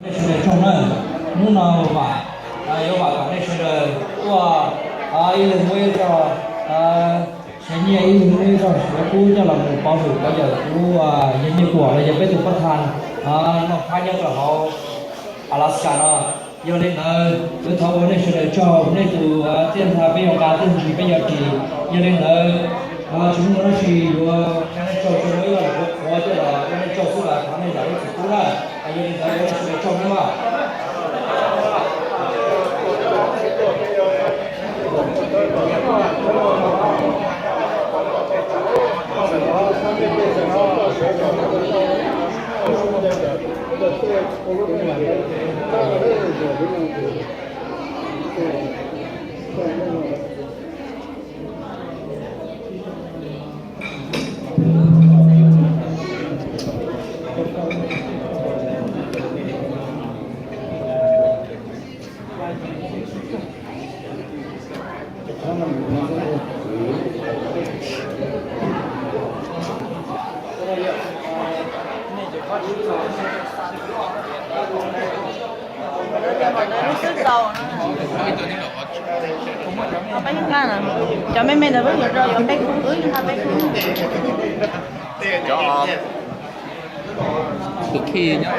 Nej sawv daws tsaug na, hnub no vam, yuav vam kom nej sawv daws tuaj, ib leeg muaj ib zog siav nyiaj, ib leeg muaj ib zog siav kub coj los mus pauv lwm cov yawm kuv, yawg Nyiaj Kuam los yog peb tus pab thaj noj qab nyob rau hauv Alaska no. Yog li ntawd wb thov ua nej sawv daws tsaug, nej tus txiaj ntsha peb yuav nqa, txiaj ntsig peb yuav ris. Yog li ntawd tsis muaj dab tsi, yuav ua nej tsaug, tsuas muaj ib lo lus qhuav coj los ua nej tsaug xwb, los thov nej zam lub txim pub na. Yog li ntawd ua nej sawv daws tsaug nawb mog. Lub xwb tau. Peb nqa na, cov me me ntawd peb yuav rau yuav peb khub, wb nqa peb khub. Tus khi nyob.